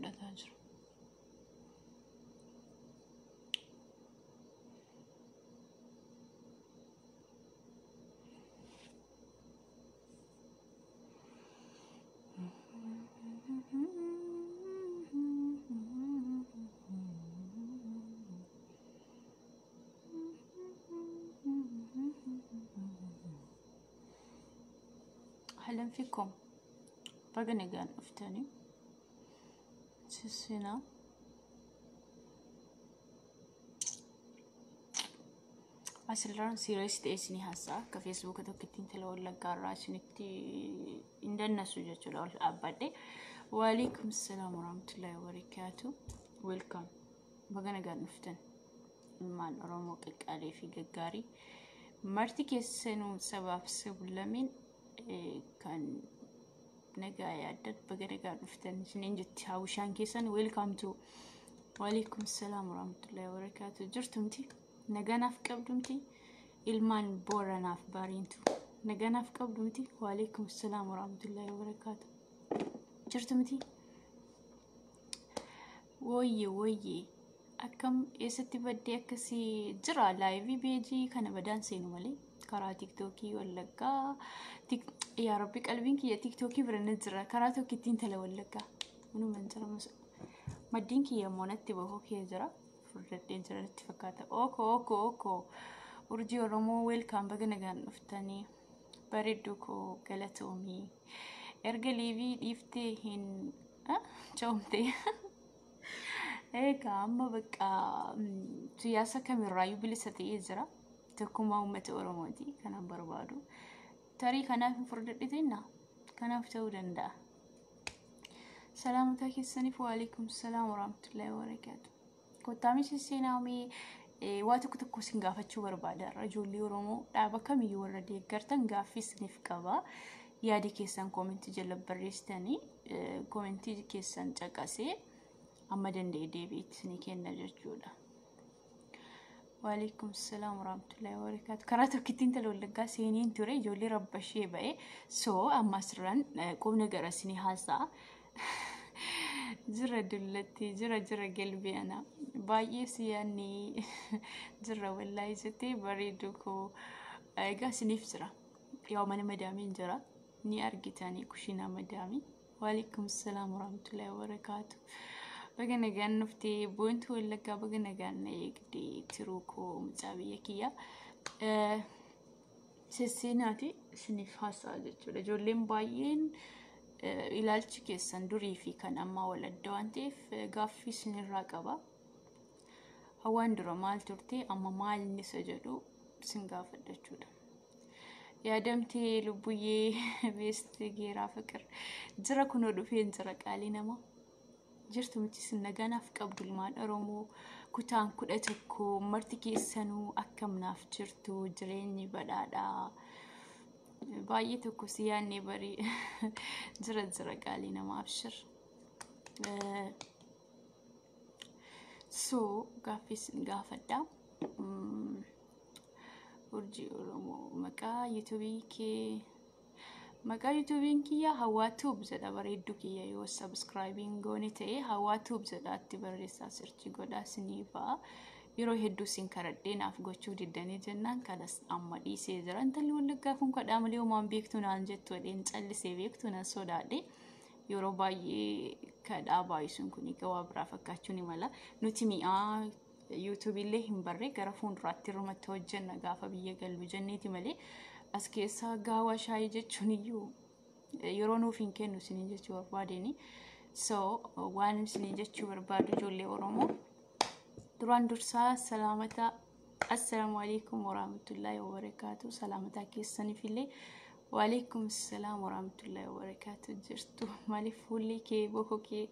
Fudhataa jira. Ahlan fikum. Baga nagaan dhuftanii. Sissinaa. Asirraan serious ta'e isinii haasa'a. Akka Feesbuuka tokkittiin tala Wallaggaa irraa isinitti hin dannasu jechuudha ol dhaabbadhe. Waalaikum salaam warahmatullahi wabarakaatu. Welcome. Baga nagaan dhuftan. Ilmaan Oromoo qaqqaalee fi gaggaarii. Marti keessanuu sabaaf sablameen kan nagaa yaaddan baga nagaan dhuftan isiniin jetti hawwishaan keessan. Welcome to. Waalaikum salaam warahmatullahi wabarakaatu. Jirtumti naganaaf qabdumti ilmaan Booranaaf Baariintu naganaaf qabdumti. Waalaikum salaam warahmatullahi wabarakaatu. Jirtumti wooyye wooyye, akkam, eessatti baddee? Akkasii jira. Live page kana badaan seenu malee karaa TikTokii Wallaggaa, yaa Rabbi, qalbiin kiyya TikTokii bira ni jira. Karaa tokkittiin tala Wallaggaa wanuman jira. Maddiin kiyya immoo natti bahuu kee jira, furdadheen jira natti fakkaata. Oko oko oko, Urjii Oromoo, welcome, baga nagaan dhuftanii. Bareedduu koo, galatoomii. Erga live dhiiftee hin coomte. Egaa amma bakka siyaasa kamirraayyuu bilisa ta'ee jira. Tokkummaa uummata Oromooti kanan barbaadu. Tarii kanaaf hin furdadhiteenna, kanaaf ta'uu danda'a. Salaamotaa keessaniif, waalaikum salaam warahmatullahi wabarakaatu. Kottaamii sisseenaamee waa tokko tokko isin gaafachuu barbaada. Ijoollee Oromoo dhaaba kamiyyuu warra deeggartan gaaffii isiniif qaba. Yaadi keessan comment jala barreessitanii, comment keessan caqasee amma danda'e deebii isinii kenna jechuudha. Waalaikum salaam warahmatullahi wabarakaatu. Karaa tokkittiin tala Wallaggaa seeniin ture, ijoollee rabbashee ba'e. So amma asirraan qubna gara isinii haasa'a. Jira dullatti, jira jira galbii ana. Baay'ee si yaadni jira wallaahi jettee bareedu koo. Egaa isiniif jira. Yaa mana madaamiin jira. Ni argitanii kushiinaa madaamii. Waalaikum salaam warahmatullahi wabarakaatu. Baga nagaan dhuftee Boontuu Wallaggaa, baga nagaan na eegdee tiruu koo, mucaa biyya kiyya. Sesseenaati isiniif haasa'a jechuudha. Ijoolleen baay'een ilaalchi keessan durii fi kan ammaa wal adda waan ta'eef gaaffii isinirraa qaba. Hawaan dura maal turte, amma maal inni isa jedhu isin gaafadha jechuudha. Yaadamtee lubbuyyee beesti geeraa fiqir jira, kunoo dhufeen jira, qaalii nama. Jirtu miti isin naganaaf qabdu? Ilmaan Oromoo kutaan 11 marti keessanuu akkam naaf jirtu? Jireenyi badhaadhaa. Baay'ee tokko si yaadne barii. Jira jira, qaalii nama, abshir. So gaaffii isin gaafadha. Urjii Oromoo, maqaa YouTubeii kee? Maqaa YouTubeiin kiyya Hawaa Tube jedha, bareedduu kiyya. Yoo subscribeiin goone ta'e Hawaa Tube jedhaatti barreessaa, search godhaa, isinii ba'a. Yeroo hedduu isin karadhee naaf gochuu diddanii jennaan kanas amma dhiisee jira. Intalli Wallaggaa kun kadhaa malee homaan beektu naan jettu jedheen callisee, beektu nan sodaadhe. Yeroo baay'ee kadhaa baay'isuun kun egaa biraa fakkaachuu ni mala. Nuti mi'aa YouTubeiillee hin barree gara fuulduraatti irrumatti hojjenna gaafa biyya gallu jenneeti malee as keessa gaawaa shaayii jechuun iyyuu yeroo nuuf hin kennu isiniin jechuu barbaadeni. So waan isiniin jechuu barbaadu, ijoollee Oromoo, duraan dursaa salaamata, assalaamu alaikum warahmatullahi wabarakaatu. Salaamataa keessaniif illee, waalaikum salaam warahmatullahi wabarakaatu. Jirtu? Maaliif fuulli kee bokokee?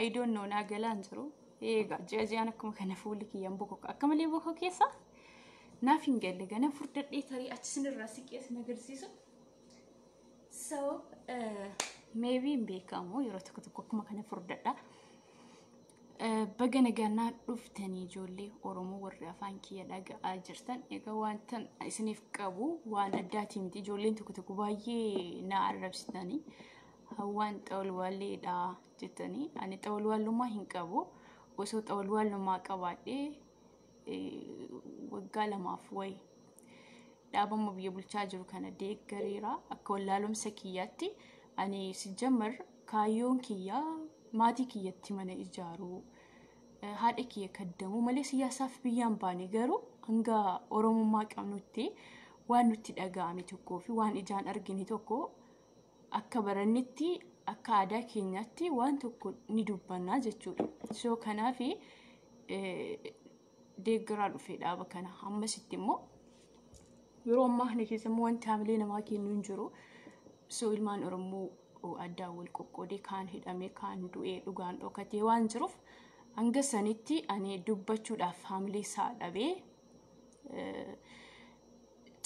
I don't know, naa galaan jiru. Egaa ji'a ji'aan akkuma kana fuulli kiyyaan bokoka, akka malee bokokeessa naaf hin galle. Gana furdadhee tarii achi sinirraa siqee sin agarsiisu. So maybe hin beekamu, yeroo tokko tokko akkuma kana furdadha. Baga nagaan dhuftanii ijoollee Oromoo warri afaan kiyya dhaga'aa jirtan. Egaa wanta isiniif qabu waan addaatii miti. Ijoolleen tokko tokko baay'ee na arrabsitanii. Hawwaan xawalwaalleedha jettanii, ani xawalwaallummaa hin qabu. Osoo xawalwaallummaa qabaadhee waggaa 2f wayi dhaabama biyya bulchaa jiru kana deeggareera. Akka wallaalumsa kiyyaatti ani sijjammar kaayyoon kiyyaa maatii kiyyatti mana ijaaruu, haadha kiyya kaddamuu malee siyaasaaf biyyaan baane. Garuu hanga Oromummaa qabnutti waan nutti dhaga'ame tokkoo fi waan ijaan argine tokko akka barannetti, akka aadaa keenyaatti waan tokko ni dubbannaa jechuudha. So kanaaf deeggaraa dhufe dhaaba kana. Ammasitti immoo yeroo ammaa kana keessa immoo wanti haamilee namaa kennu hin jiru. So ilmaan Oromoo addaan wal qoqqoodee, kaan hidhamee, kaan du'ee, dhugaan dhokatee waan jiruuf, hanga sanitti ani dubbachuudhaaf haamilee isaa dhabee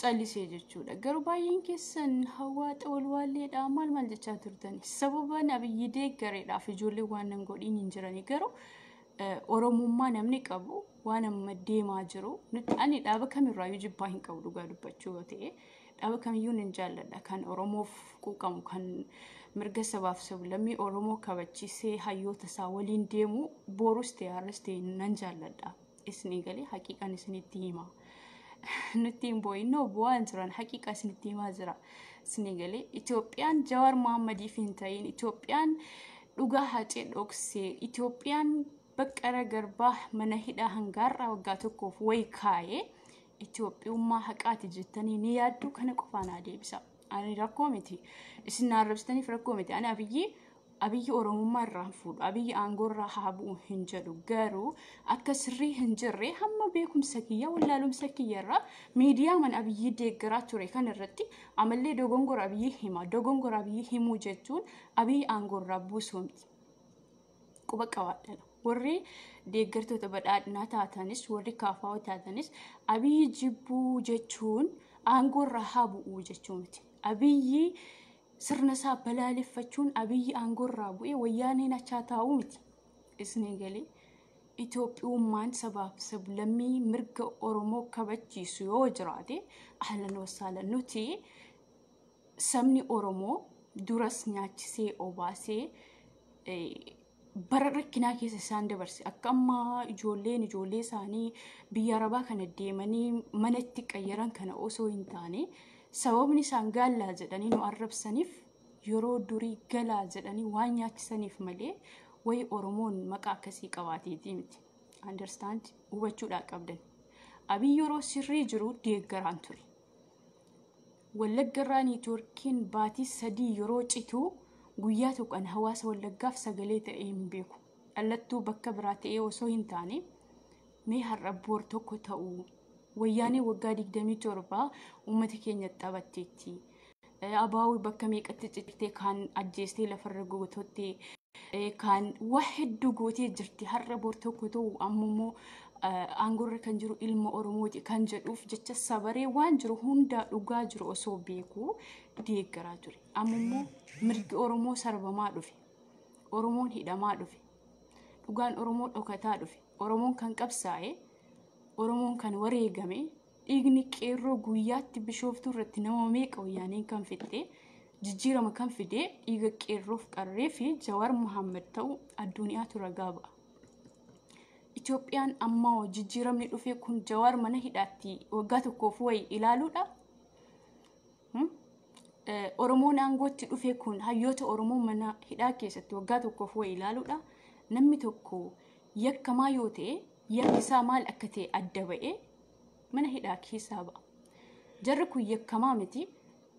callisee jechuudha. Garuu baay'een keessan Hawwaa xawalwaalleedha maal maal jechaa turtan. Sababa Abiyyi deeggareedhaaf ijoollee waan nan godhiin hin jirani. Garuu Oromummaa namni qabu waan amma deemaa jiru nuti, ani dhaaba kamirraayyuu jibbaa hin qabu. Dhugaa dubbachuu yoo ta'e, dhaaba kamiyyuu nan jaalladha, kan Oromoof quuqamu, kan mirga sabaaf sablammii Oromoo kabachiisee hayyoota isaa waliin deemu, borus ta'e har'as ta'e nan jaalladha. Isinii galee? Haqiiqaan isinitti hima. Nutti hin boo'innoo, bu'aan jiran haqiiqa isinitti himaa jira. Isinii galee? Itoophiyaan Jawaar Mahaammadiif hin ta'in, Itoophiyaan dhugaa Hacee dhoksee, Itoophiyaan Baqqala Garbaa mana hidhaa hangaarraa waggaa 1f wayi kaayee Itoophiyummaa haqaati jettanii ni yaaddu? Kana qofaan haa deebisa. Ani rakkoo miti. Isin na arrabsitaniif rakkoo miti. Ani Abiyyi Oromummaa irraa hin fuudhu. Abiyyi aangoo irraa haa bu'u hin jedhu. Garuu akka sirrii hin jirre hamma beekumsa kiyya, wallaalumsa kiyya irraa miidiyaa man Abiyyi deeggaraa ture kan irratti amallee dogongora Abiyyi hima. Dogongora Abiyyi himuu jechuun Abiyyi aangoo irraa buusuu miti. Quba qabaadha. Warri deeggartoota badhaadhinaa taatanis, warri KFO taatanis, Abiyyi jibbuu jechuun aangoo irraa haa bu'uu jechuu miti. Abiyyi sirna isaa balaaleffachuun Abiyyi aangoo irraa bu'ee wayyaaneen achaa taa'uu miti. Isinii galee? Itoophiyummaan sabaaf sablammii mirga Oromoo kabachiisu yoo jiraate, ahlan wasaalan. Nuti sabni Oromoo duras nyaachisee obaasee bara rakkinaa keessa isaan dabarse. Akka ammaa ijoolleen ijoollee isaanii biyya arabaa kana deemanii manatti qayyaran kana osoo hin taane, sababni isaan gaallaa jedhanii nu arrabsaniif yeroo durii galaa jedhanii waan nyaachisaniif malee wayi Oromoon maqaa akkasii qabaateetii miti. Understand hubachuudhaa qabdan. Abiy yeroo sirrii jiru deeggaraan ture. Wallaggarraa niitoorkiin baatii 3 yeroo citu guyyaa tokko ani hawaasa Wallaggaaf sagalee ta'ee hin beeku. Dhallattuu bakka biraa ta'ee osoo hin taane, mee har'a boor tokko ta'uu, wayyaanee waggaa 27 uummata keenya taphatteetti. Abaawii bakka meeqatti cittee, kaan ajjeestee lafarra goototte, kaan waa hedduu gootee jirti. Har'a boor tokko ta'u, amma immoo aangorra kan jiru ilma Oromooti kan jedhuuf jecha sabaree waan jiru hundaa dhugaa jiru osoo beekuu deeggaraa ture. Amma immoo mirgi Oromoo sarbamaa dhufe. Oromoon hidhamaa dhufe. Dhugaan Oromoo dhokataa dhufe. Oromoon kan qabsaa'e, Oromoon kan wareegame, dhiigni qeerroo guyyaatti Bishooftuu irratti nama meeqa wayyaaneen kan fixxe, jijjiirama kan fide dhiiga qeerroof qarree fi Jawaar Muhammad ta'u addunyaatu ragaa ba'a. Itoophiyaan ammaa jijjiiramni dhufe kun Jawaar mana hidhaatti waggaa 1f wayi ilaaluudha. Oromoon aangootti dhufe kun hayyoota Oromoo mana hidhaa keessatti waggaa 1f wayi ilaaluudha. Namni tokko yakkamaa yoo ta'e, yakki isaa maal akka ta'e adda ba'ee mana hidhaa keessaa ba'a. Jarri kun yakkamaa miti.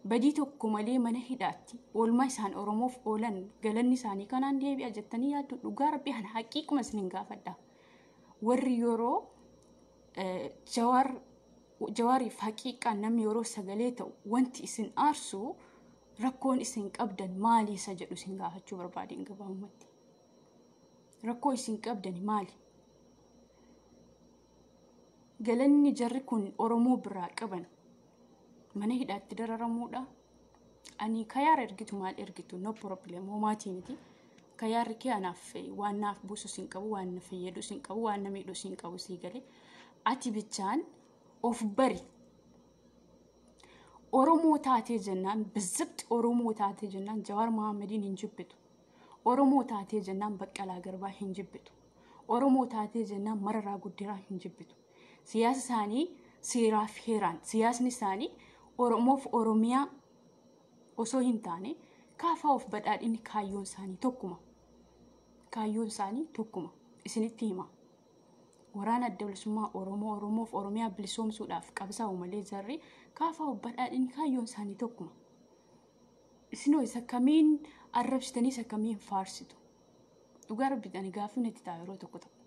Badii tokko malee mana hidhaatti oolmaa isaan Oromoof oolan galanni isaanii kanaan deebi'a jettanii yaaddu? Dhugaa rabbii ana haqiiquma isinin gaafadha. Warri yeroo Jawaariif haqiiqaan namni yeroo sagalee ta'u wanti isin aarsu, rakkoon isin qabdan maali isa jedhu isin gaafachuu barbaadeen gabaabumatti. Rakkoo isin qabdan maali? Galanni jarri kun Oromoo biraa qaban mana hidhaatti dararamuudha. Ani kayaara ergitu maal ergitu, no problem, homaatii miti. Kayaarri kee anaaf waan naaf buusu sin qabu, waan na fayyadu sin qabu, waan na miidhu sin qabu, sii galee. Ati bichaan of bari. Oromoo taatee jennaan, bizzabti Oromoo taatee jennaan Jawaar Mohammediin hin jibbitu. Oromoo taatee jennaan Baqqalaa Garbaa hin jibbitu. Oromoo taatee jennaan Mararaa Guddinaa hin jibbitu. Siyaasa isaanii seeraaf heeraan, siyaasni isaanii Oromoof Oromiyaa osoo hin taane kaafaa of badhaadhinni kaayyoon isaanii tokkuma. Kaayyoon isaanii tokkuma. Isinitti hima. Waraana Adda Bilisummaa Oromoo Oromoof Oromiyaa bilisoomsuudhaaf qabsaa'u malee jarri kaafaa of badhaadhinni kaayyoon isaanii tokkuma. Isinoo isa kamiin arrabsitanii isa kamiin faarsitu? Dhugaa rabbiidhaan gaaffii natti ta'a yeroo tokko tokko.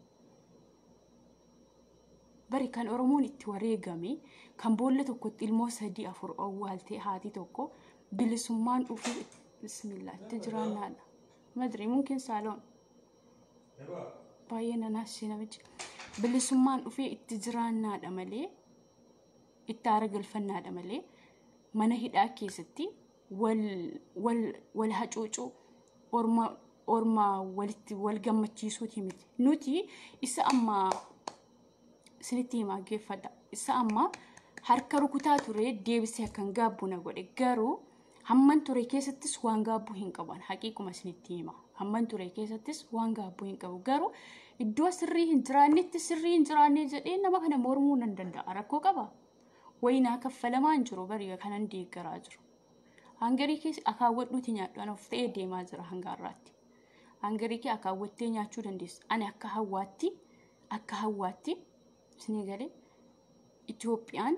Bari kan Oromoon itti wareegame, kan boolla tokkotti ilmoo 3 4 owwaaltee haati tokko bilisummaan dhufuu bismillah itti jiraannaadha. Madri mumkin saaloon. Baay'ee nanaasise namichi. Bilisummaan dhufee itti jiraannaadha malee, itti aara galfannaadha malee mana hidhaa keessatti wal wal wal hacuucuu, orma orma walitti wal gammachiisuuti miti. Nuti isa amma isinitti himaa geeffadha. Isa amma harka rukutaa ture deebisee akkan gaabbu na godhe, garuu hamman ture keessattis waan gaabbuu hin qaban, haqiiquma isinitti hima. Hamman ture keessattis waan gaabbuu hin qabu, garuu iddoo sirrii hin jiraannetti sirrii hin jiraanne jedhee nama kana mormuu nan danda'a. Rakkoo qaba? Wayinaa kaffalamaa hin jiru bari kanan deeggaraa jiru. Hangarii keessa akaawwadhuuti nyaadhu, ana of ta'ee deemaa jira hanga har'aatti. Hangarii kee akaawwattee nyaachuu dandeessa. Ani akka hawwaatti isinii galee, Itoophiyaan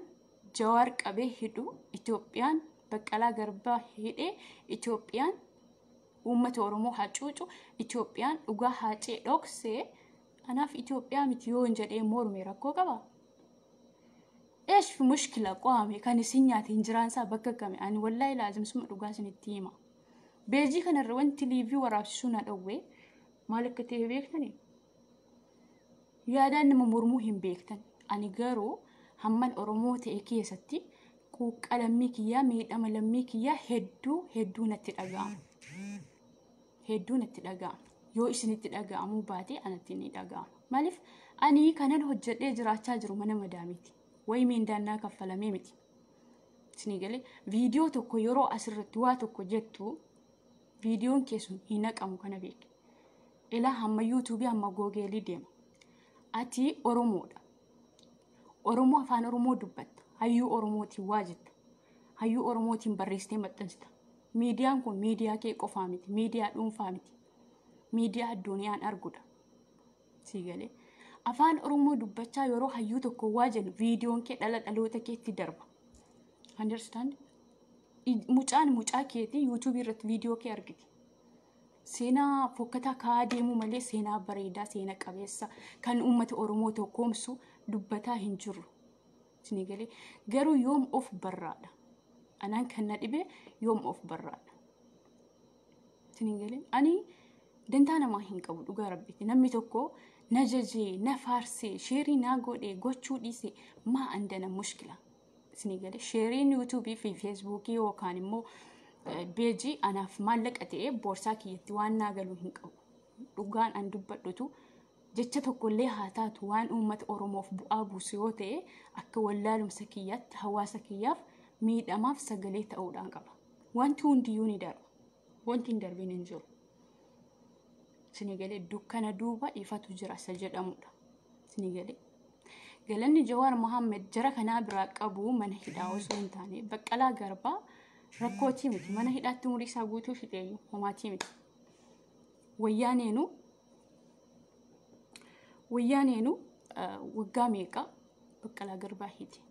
Jawaar qabee hidhu, Itoophiyaan Baqqalaa Garbaa hidhee, Itoophiyaan uummata Oromoo hacuucu, Itoophiyaan dhugaa haacee dhoksee anaaf Itoophiyaa miti yoo hin jedhee morme rakkoo qaba? Eesh fi mushkila qo'ame kan isin nyaate hin jiraansaa bakka kame? Ani wallaahi laazimsuma dhugaa isinitti hima. Beejii kanarra wanti liivii waraabsisuu na dhowwe maal akka ta'e beektanii? Yaadaan nama mormuu hin beektan. Ani garuu hamman Oromoo ta'e keessatti quuqqa lammii kiyyaa, miidhama lammii kiyyaa hedduu hedduu natti dhaga'ama. Hedduu natti dhaga'ama. Yoo isinitti dhaga'amuu baate anatti ni dhaga'ama. Maaliif, ani kanan hojjedhee jiraachaa jiru mana madaamiiti. Wayi miindaannaa kaffalamee miti. Isinii galee, viidiyoo tokko yeroo asirratti waa tokko jettu viidiyoon keessun hin haqamu, kana beeki. Ilaa hamma yuutuubii hamma googeelii deema. Ati Oromoodha. Oromoo afaan Oromoo dubbatta. Hayyuu Oromootiin waa jetta. Hayyuu Oromootiin barreessitee maxxansita. Miidiyaan kun miidiyaa kee qofaa miti. Miidiyaa dhuunfaa miti. Miidiyaa addunyaan arguudha. Sii galee. Afaan Oromoo dubbachaa yeroo hayyuu tokko waa jennu viidiyoon kee dhala dhaloota keetti darba. Understand? Mucaan mucaa keetii yuutuubii irratti viidiyoo kee argiti. Seenaa fokkataa kaa'aa deemuu malee seenaa bareedaa, seena qabeessa kan uummata Oromoo tokkoomsu dubbataa hin jirru. Isinii galee, garuu yoom of barraadha? Anaan kan na dhibe yoom of barraadha? Isinii galee, ani dantaa namaa hin qabu, dhugaa rabbiiti. Namni tokko na jajee, na faarsee, share naa godhee, gochuu dhiise maa andana mushkila. Isinii galee, sheeriin yuutuubii fi feesbuukii yookaan immoo beejii anaaf maallaqa ta'ee boorsaa kiyyatti waan naa galuu hin qabu. Dhugaan an dubbadhutu jecha tokkollee haa taatu, waan uummata Oromoof bu'aa buusu yoo ta'e, akka wallaalumsa kiyyaatti hawaasa kiyyaaf miidhamaaf sagalee ta'uudhaan qaba. Wanti hundiyyuu ni darba. Wanti hin darbiin hin jiru. Isinii galee, dukkana duuba ifatu jira isa jedhamudha. Isinii galee. Galanni Jawaar Mohaammed jara kanaa biraa qabu mana hidhaa osoo hin taane, Baqqalaa Garbaa rakkootii miti. Mana hidhaatti umurii isaa guutuu fixeeyyuu homaatii miti. Wayyaaneenuu waggaa meeqa Baqqalaa Garbaa hidhe?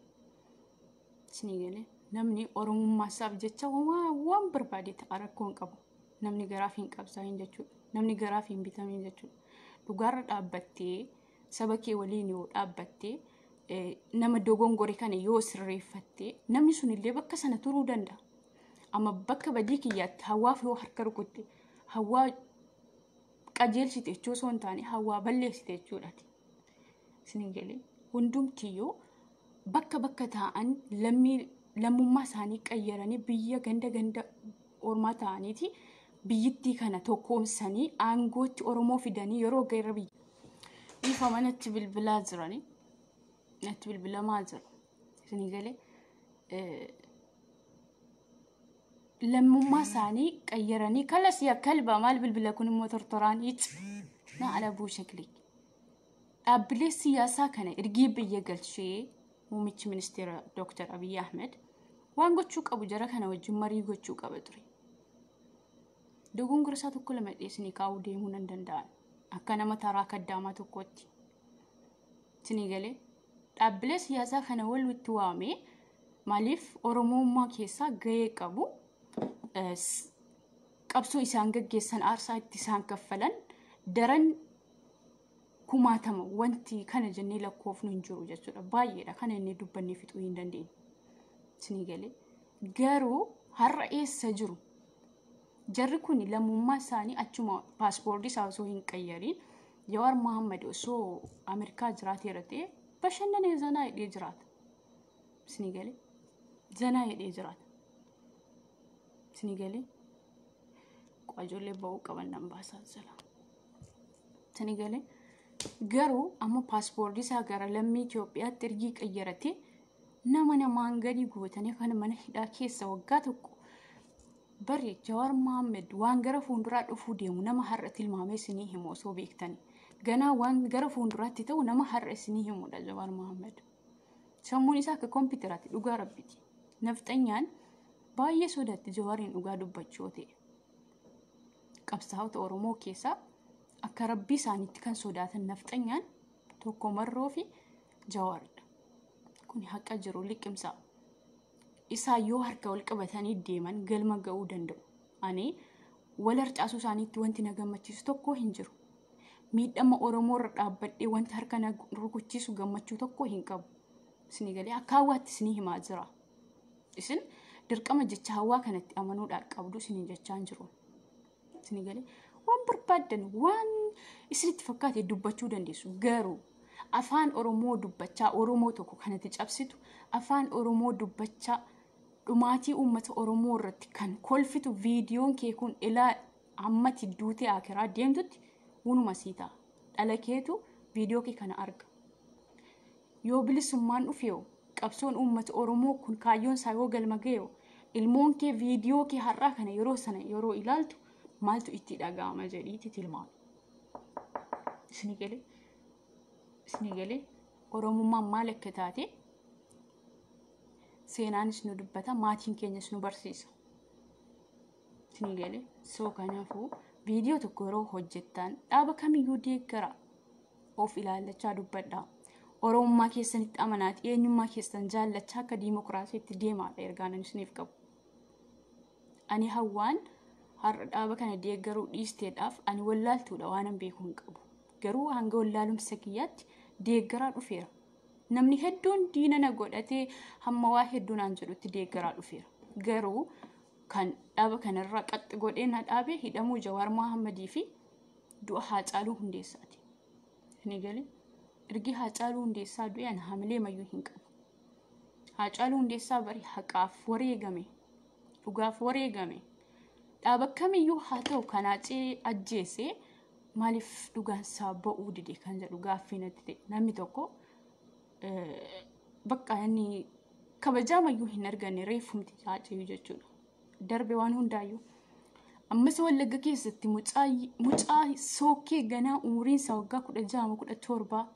Isinii galee, namni Oromummaa isaaf jecha homaa waan barbaade ta'a, rakkoo hin qabu. Namni garaaf hin qabsaa'in jechuudha. Namni garaaf hin bitamin jechuudha. Dhugaarra dhaabbattee, saba kee waliin yoo dhaabbattee, nama dogongore kana yoo sirreeffattee, namni sunillee bakka sana turuu danda'a. Amma bakka badii kiyyaatti hawwaaf yoo harka rukutte, hawwaa qajeelchite jechuu osoo hin taane hawwaa balleessite jechuudhaati. Isin galee, hundumtiyyuu bakka bakka taa'an lammii lammummaa isaanii qayyaranii biyya ganda ganda ormaa ta'aniiti biyyittii kana tokkoomsanii aangootti Oromoo fidanii yeroo gara biyya. Dhiifama, natti bilbilaa jiranii, natti bilbilamaa jira. Isin galee. Lammummaa isaanii qayyaranii kalas yaa kalba maal bilbila kun immoo tortoraan ici na ala buushaklik. Dhaabbilee siyaasaa kana ergii biyya galchee muummichi ministeera Dr. Abiy Ahmed waan gochuu qabu jara kana wajjin marii gochuu qaba ture. Dogongora isaa tokko lama dhiyeessinii kaa'uu deemuu nan danda'an. Akka nama taraa kaddaamaa tokkootti. Isinii galee dhaabbilee siyaasaa kana walitti waamee maaliif Oromummaa keessaa gahee qabu, qabsoo isaan gaggeessan, aarsaa itti isaan kaffalan daran kumaatama, wanti kana jennee lakkoofnu hin jiru jechuudha. Baay'eedha, kana inni dubbannee fixuu hin dandeenye. Isinii galee garuu har'a eessa jiru? Jarri kun lammummaa isaanii achuma paaspoortii isaa osoo hin qayyariin Jawaar Mohaammed osoo Ameerikaa jiraateera ta'e bashannanee zanaa hidhee jiraata. Isinii galee zanaa hidhee jiraata. Isinii galee ijoollee ba'uu qaban nan baasaa jala. Isinii galee garuu amma paaspoortii isaa gara lammii Itoophiyaatti ergii qayyaratee nama namaan gadi gootanii kan mana hidhaa keessa waggaa tokko bari Jawaar Mohaammed waan gara fuulduraa dhufuu deemu nama har'a tilmaamee isinii himu osoo beektani. Ganaa waan gara fuulduraatti ta'u nama har'a isinii himudha Jawaar Mohaammed. Sammuun isaa akka kompiitaraatti, dhugaa rabbiti. Nafxanyaan baay'ee sodaatti Jawaariin dhugaa dubbachuu ta'e. Qabsaa'ota Oromoo keessaa akka rabbii isaaniitti kan sodaatan nafxanyaan tokko Marroo fi Jawaaridha. Kun haqa jiru liqimsaa. Isaan yoo harka wal qabatanii deeman galma ga'uu danda'u. Ani wal harcaasuu isaaniitti wanti na gammachiisu tokko hin jiru. Miidhama Oromoo irra dhaabbadhee wanti harka na rukuchiisu gammachuu tokko hin qabu. Isinii galee akka hawwaatti isinii himaa jira. Isin dirqama jecha hawwaa kanatti amanuudhaan qabdu isinii jechaa hin jiru. Isinii galee waan barbaaddan waan isinitti fakkaate dubbachuu dandeessu. Garuu afaan Oromoo dubbachaa Oromoo tokko kanatti cabsitu, afaan Oromoo dubbachaa dhumaatii uummata Oromoo irratti kan kolfitu, viidiyoon kee kun ilaa ammati duutee akiraa deemtutti hunuma sii ta'a. Dhala keetu viidiyoo kee kana arga. Yoo bilisummaan dhufeeyo, qabsoon uummata Oromoo kun kaayyoon isaa yoo galma ga'eeyo, ilmoon kee viidiyoo kee har'aa kana yeroo sana yeroo ilaaltu maaltu itti dhaga'ama jedhiiti tilmaami. Isinii galee? Isinii galee? Oromummaan maal akka taate seenaanis nu dubbata, maatiin keenyas nu barsiisa. Isinii galee? So kanaafuu viidiyoo tokko yeroo hojjettan dhaaba kamiyyuu deeggara. Of ilaallachaa dubbadhaa. Oromummaa keessanitti amanaati, eenyummaa keessan jaallachaa akka diimokiraasiitti deemaadha ergaan ani isiniif qabu. Ani hawwaan har'a dhaaba kana deeggaruu dhiisteedhaaf ani wallaaltuudha, waan an beeku hin qabu. Garuu hanga wallaalumsa kiyyaatti deeggaraa dhufeera. Namni hedduun diina na godhatee hamma waa hedduu naan jedhutti deeggaraa dhufeera. Garuu kan dhaaba kanarraa qaxxi godhee na dhaabe hidhamuu Jawaar Mohammadii fi du'a Haacaaluu Hundeessaati. Ni galee? Ergi Haacaaluu Hundeessaa du'e ani hamilee mayyuu hin qabu. Haacaaluu Hundeessaa bari haqaaf wareegame, dhugaaf wareegame. Dhaaba kamiyyuu haa ta'u kan Haacee ajjeese maaliif dhugaan isaa ba'uu dide kan jedhu gaaffii natti ta'e. Namni tokko bakka inni kabajaa mayyuu hin arganne reeffumti Haacee jechuudha. Darbe waan hundaayyuu. Ammas Wallagga keessatti mucaa sookee ganaa umuriin isaa waggaa 16, 17,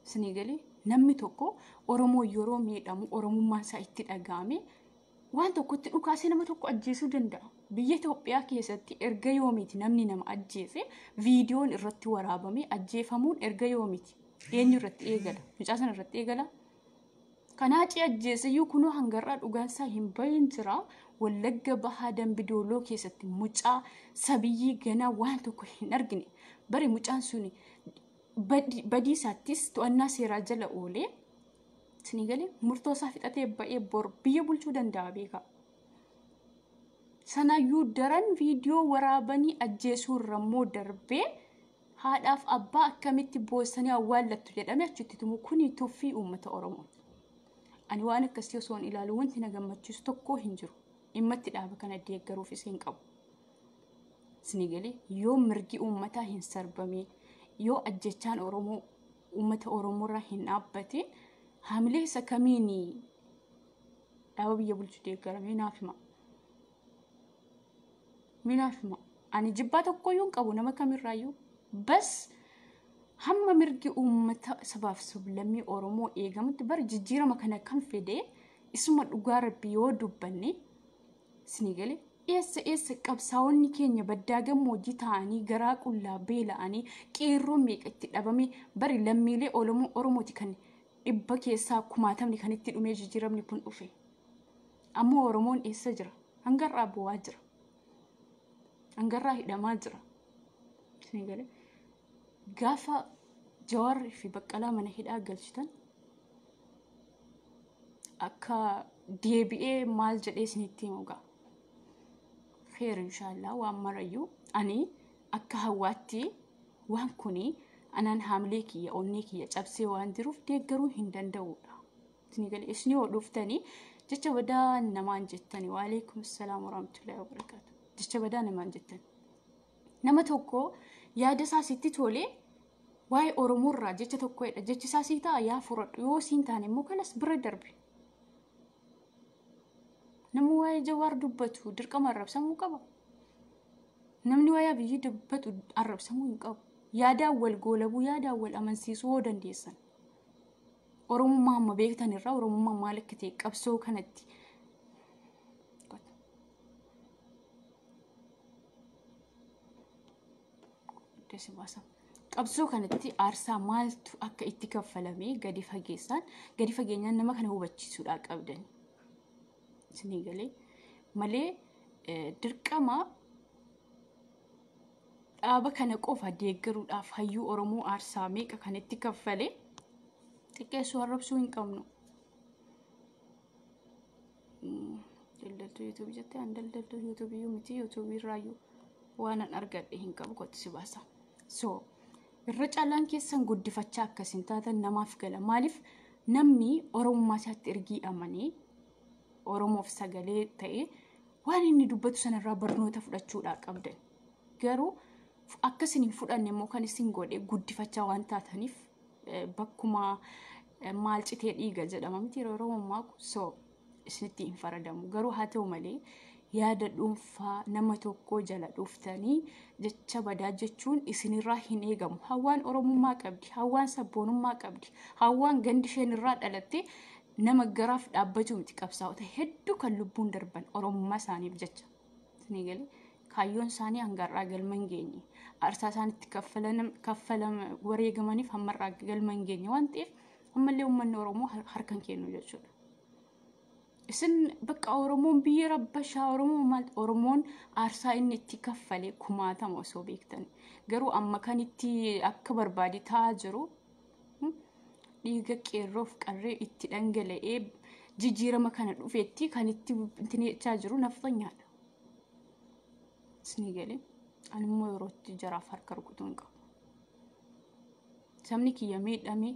isinii galee, namni tokko Oromoo yeroo miidhamu Oromummaan isaa itti dhaga'ame waan tokkotti dhukaasee nama tokko ajjeesuu danda'a. Biyya Itoophiyaa keessatti erga yoomiiti namni nama ajjeese viidiyoon irratti waraabamee ajjeefamuun erga yoomiiti? Eenyu irratti eegala? Mucaa sana irratti eegala? Kan Haacee ajjeeseyyuu kunoo hangarraa dhugaan isaa hin bahin jira. Wallagga Bahaa Dambidooloo keessatti mucaa sabiyyii ganaa waan tokko hin argine. Bari mucaan suni badii isaattis to'annaa seeraa jala oolee, isinii galee, murtoo isaa fixatee ba'ee bor biyya bulchuu danda'a beekaa. Sanayyuu daran viidiyoo waraabanii ajjeesuu irra immoo darbee haadhaaf abbaa akkamitti boossanii awwaallattu jedhamee achitti tumu kuni tuffii uummata Oromooti. Ani waan akkasii osoo hin ilaalu wanti na gammachiisu tokko hin jiru. Dhimmatti dhaaba kana deeggaruufis hin qabu. Isinii galee, yoo mirgi uummataa hin sarbamee, yoo ajjechaan Oromoo uummata Oromoorraa hin dhaabbatin, haamilee isa kamiin dhaaba biyya bulchu deeggaramee naaf hima. Minaafuma ani jibbaa tokkoyyuu hin qabu nama kamirraayyuu. Bas hamma mirgi uummata sabaaf sablammii Oromoo eegamutti bara jijjiirama kana kan fide isuma dhugaa Rabbii yoo dubbanne isinii galee eessa eessa qabsaa'onni keenya baddaa gammoojjii ta'anii garaa qullaa beela'anii qeerroo meeqa itti dhabame bari lammiilee Oromooti kan dhibba keessaa kumaatamni kan itti dhumee jijjiiramni kun dhufe. Ammoo Oromoon eessa jira? Hangarraa bu'aa jira. Hangarraa hidhamaa jira. Isinii galee gaafa Jawaarrii fi Baqqalaa mana hidhaa galchitan akka deebi'ee maal jedhee isinitti himu gaa. Kheer inshaallah waan marayyuu ani akka hawwaatti waan kuni anaan haamilee kiyya onnee kiyya cabsee waan jiruuf deeggaruu hin danda'udha. Isinii galee isin yoo dhuftanii jecha badaa namaan jettani waalaikum salaam warahmatullahi wabarakaatu. Jecha badaa namaan jettani. Nama tokko yaada isaa sitti tolee waa'ee Oromoorraa jecha tokkodha. Jechi isaa sii ta'a yaa fudhadhu yoo siin taane immoo kanas bira darbe. Namni waa'ee Jawaar dubbatu dirqama arrabsamuu qaba. Namni waa'ee Abiyyi dubbatu arrabsamuu hin qabu. Yaadaan wal goolabuu, yaadaan wal amansiisuu yoo dandeessan. Oromummaa amma beektan irraa Oromummaa maal akka ta'e qabsoo kanatti. Qabsoo kanatti aarsaa maaltu akka itti kaffalamee gadi fageessaan gadi fageenyaan nama kana hubachiisuudhaa qabdan. Isinii galee malee dirqama dhaaba kana qofa deeggaruudhaaf hayyuu Oromoo aarsaa meeqa kan itti kaffale xiqqeessuu arrabsuu hin qabnu. Daldaltuu yuutuubii jettee an daldaltuu yuutuubiyyuu miti yuutuubii irraayyuu waan an argadhe hin qabu kottu si baasa. So irra caalaan keessan guddifachaa akkasiin taatan namaaf gala. Maaliif namni Oromummaa isaatti ergii amanee Oromoof sagalee ta'e waan inni dubbatu sanarraa barnoota fudhachuudhaa qabdan. Garuu akka isin hin fudhanne immoo kan isin godhe guddifachaa waan taataniif bakkuma maal citee dhiiga jedhama miti yeroo Oromummaa so isinitti hin faradamu. Garuu haa ta'u malee yaada dhuunfaa nama tokkoo jala dhuftanii jecha badaa jechuun isinirraa hin eegamu. Hawwaan Oromummaa qabdi, hawwaan sabboonummaa qabdi, hawwaan gandi isheen irraa dhalatte nama garaaf dhaabbatu miti qabsaa'ota hedduu kan lubbuun darban Oromummaa isaaniif jecha. Isinii galee kaayyoon isaanii hangarraa galma hin geenye. Aarsaa isaan itti kaffalama wareegamaniif hammarraa galma hin geenye waan ta'eef ammallee uummanni Oromoo harka hin kennu jechuudha. Isin bakka Oromoon biyya rabbashaa Oromoo maal Oromoon aarsaa inni itti kaffale kumaatama osoo beektan. Garuu amma kan itti akka barbaade ta'aa jiru dhiiga qeerroof qarree itti dhangala'ee jijjiirama kana dhufeetti kan itti jechaa jiru nafxanyaadha. Isinii galee ani immoo yerootti jaraaf harka rukutuu hin qabu. Sabni kiyya miidhame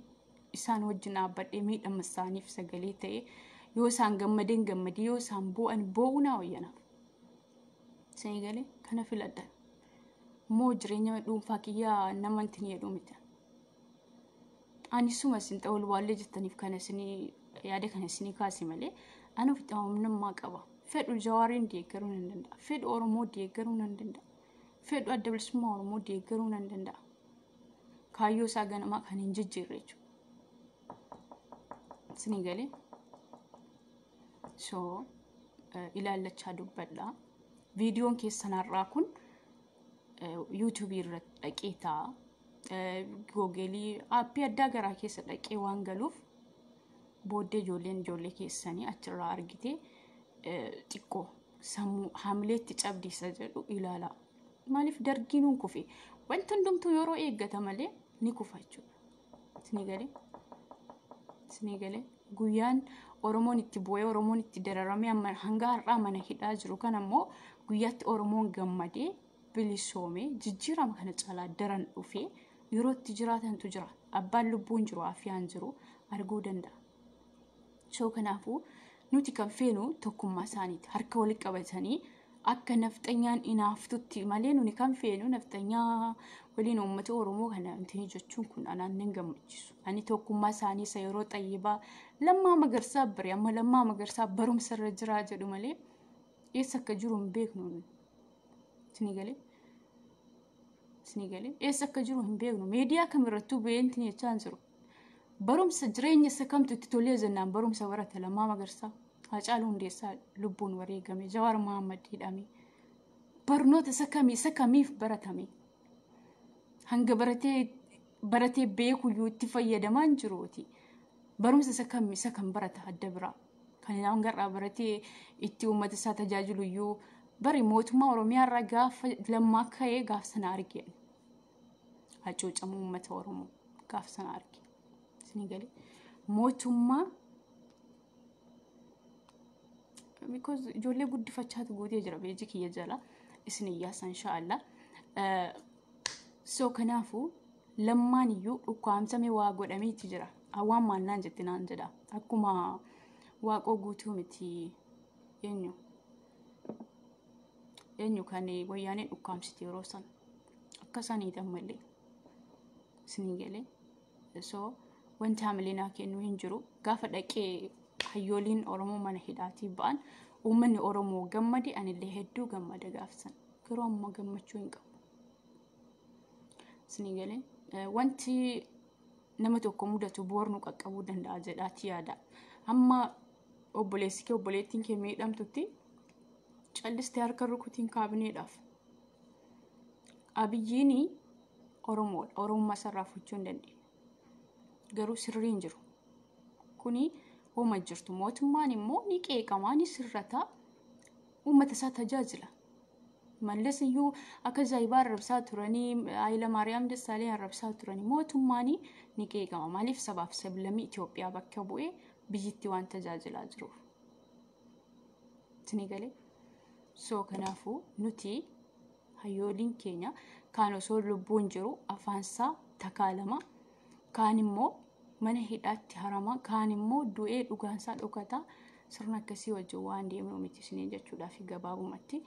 isaan wajjin dhaabbadhee miidhama isaaniif sagalee ta'ee yoo isaan gammadeen gammadee yoo isaan boo'an boo'uu naa wayyanaaf. Isinii galee kana filadhan. Immoo jireenya dhuunfaa kiyyaa nama ittiin jedhu miti. Ani suma isin ta'uu waallee jettaniif kana isinii yaada kana isinii kaase malee ani ofitti amanamummaa qaba. Fedhu Jawaariin deeggaruu nan danda'a. Fedhu Oromoo deeggaruu nan danda'a. Fedhu adda bilisummaa Oromoo deeggaruu nan danda'a. Kaayyoo isaa ganamaa kan hin jijjiirre jechuudha. Isinii galee so ilaallachaa dubbadha. Viidiyoon keessan har'aa kun yuutuubii irratti dhaqee ta'a. Googelii aappii addaa garaa keessa dhaqee waan galuuf booddee ijoolleen ijoollee keessanii achirraa argitee xiqqoo sammuu haamileetti cabdiisa jedhu ilaala. Maaliif dargiin hin kufe? Wanti hundumtuu yeroo eeggata malee ni kufa jechuudha. Isinii galee? Isinii galee? Guyyaan Oromoon itti bu'ee Oromoon itti dararamee amma hanga har'aa mana hidhaa jiru kan ammoo guyyaatti Oromoon gammadee bilisoomee jijjiirama kana caalaa daran dhufee yeroo itti jiraatantu jira. Abbaan lubbuun jiru afiyaan jiru arguu danda'a. So kanaafuu nuti kan feenu tokkummaa isaaniiti. Harka walitti qabatanii akka nafxanyaan inaaftutti malee nuni kan feenu nafxanyaa waliin uummata Oromoo kana wanti jechuun kun anaan nan gammachiisu. Ani tokkummaa isaanii isa yeroo xayyibaa Lammaa Magarsaa bare amma Lammaa Magarsaa barumsa irra jiraa jedhu malee eessa akka jiru hin beeknu. Isinii galee? Isinii galee? Eessa akka jiru hin beeknu. Miidiyaa kamirrattuu ba'ee jechaa hin jiru. Barumsa jireenya isa kamtu itti tolee jennaan barumsa barata Lammaa Magarsaa. Haacaaluu Hundeessaa lubbuun wareegame. Jawaar Mohaammed hidhame. Barnoota isa kamii isa kamiif baratame? Hanga baratee baratee beekuyyuu itti fayyadamaa hin jiruuti. Barumsa isa kam isa kam barata adda biraa? Kan hanga irraa baratee itti uummata isaa tajaajilu iyyuu bari mootummaa Oromiyaa irraa gaafa Lammaa ka'ee gaaf sana arge. Hacuucamuu uummata Oromoo gaaf sana arge. Isinii galee? Mootummaa because ijoollee guddifachaatu guutee jira beeji kiyya jala isin iyyaasa inshaallah. So kanaafuu Lammaan iyyuu dhukkaamsame waa godhameeti jira. Hawwaan maal naan jette naan jedha. Akkuma Waaqoo Guutuu miti, eenyu eenyu kan wayyaanee dhukkaamsite yeroo sana. Akka saniiti ammallee. Isinii galee? So wanti hamilee naa kennu hin jiru. Gaafa dhaqee hayyooliin Oromoo mana hidhaatii ba'an uummanni Oromoo gammade, anillee hedduu gammada gaafsan. Garuu amma gammachuu hin qabu. Isinii galee? Wanti nama tokko mudatu boor nu qaqqabuu danda'a jedhaati yaada. Amma obboleessi kee obboleettiin kee miidhamtutti callistee harka rukutiin kaabineedhaaf. Abiyyiin Oromoodha. Oromummaa isarraa fudhachuu hin dandeenye. Garuu sirrii hin jiru. Kuni homa jirtu. Mootummaan immoo ni qeeqamaa, ni sirrataa, uummata isaa tajaajila. Mallas iyyuu akka ajaa'ibaa arrabsaa turanii, Haayila Maariyaam Dassaalee arrabsaa turanii, mootummaan ni qeeqama. Maaliif? Sabaaf sablammii Itoophiyaa bakka bu'ee biyyittii waan tajaajilaa jiruuf. Isinii galee? So kanaafuu nuti hayyooliin keenya kaan osoo lubbuun jiru afaansaa takaalama, kaan immoo mana hidhaatti harama, kaan immoo du'ee dhugaansaa dhokataa. Sirna akkasii wajjin waan deemnu miti isiniin jechuudhaaf. Gabaabumatti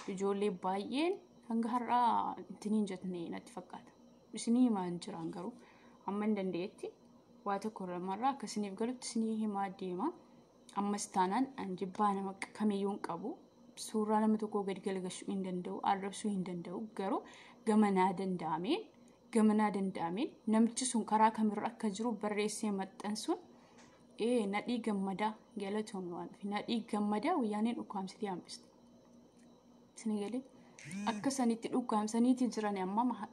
ijoollee baay'een hanga har'aa ittiin jette natti fakkaata. Isinii himaa hin jiran, garuu amma hin danda'etti waa tokko lamarraa akka isiniif galutti isinii himaa deema. Ammas taanaan an jibbaa nama kamiyyuu hin qabu. Suuraa nama tokkoo gadi galgashuu hin danda'u, arrabsuu hin danda'u. Garuu gamanaa danda'ameen namichi sun karaa kamirra akka jiru barreessee maxxansuun ee Nadhii Gammadaa galatoome waan dhufe. Nadhii Gammadaa wayyaaneen dhukkaamsitee hambiste. Isin galee? Akka sanitti dhukkaamsaniiti jiran amma